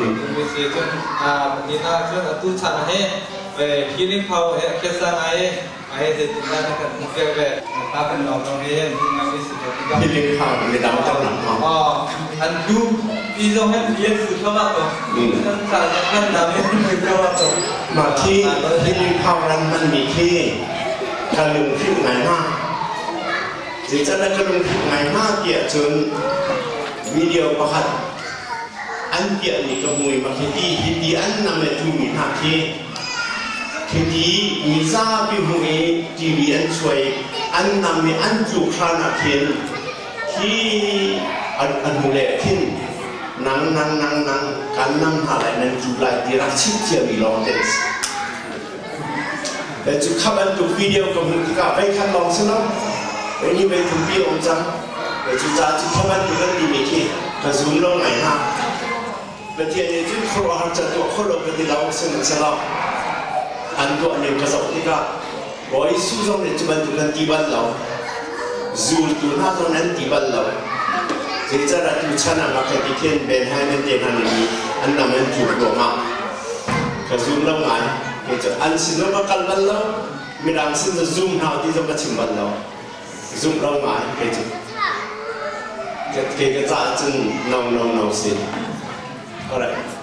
Si cun nina cun atu chan he healing power he khiasa ngai ai zeitindah na kan hmuh piak ve ta kan lawng zong hi an hmuh ngai si ko tikah healing power midang tam nak ma an du pi zong han fian su thama to kan sa kan nam in to ma khi healing power an man mi khi ka lung hrim ngai ma zeicahdah ka lung hrim ngai ma tiah cun video pakhat an piahmi ka hmu i mah hiti hiti an nam le tumi hna khi hiti mizapi hmuh i TV an chuai an nam i an tluk hran ah khin hi an hmu le khin nang nang nang nang kan nam hna lai nan tlu lai ti rak chim ciami lawng te si. Cu kha bantuk video ka hmuh tikah vei khat lawng si lo vei ni vei thumpi a um cang. Cucaah cu kha bantuk an timi khi ka zum lo ngai hna. Pathian nih cun khuaruahhar ca tuah kho lo ka ti lo sihmanhsehlaw an tuah ning ka zoh tikah Bawi Jesuh zong nih cu bantuk an ti bal lo. Zultu hna zong an ti bal lo. Zeicahdah tuchan ah mah kan ti khin Ben Hyman te hna nih an nam an tluk ruangah ka zum lo ngai. Kei cu an sin zong ka kal bal lo. Midang sin cu zum hna ti zong ka chim bal lo. Zum lo ngai kei cu. Kei ka caah cun no no no si. Alright.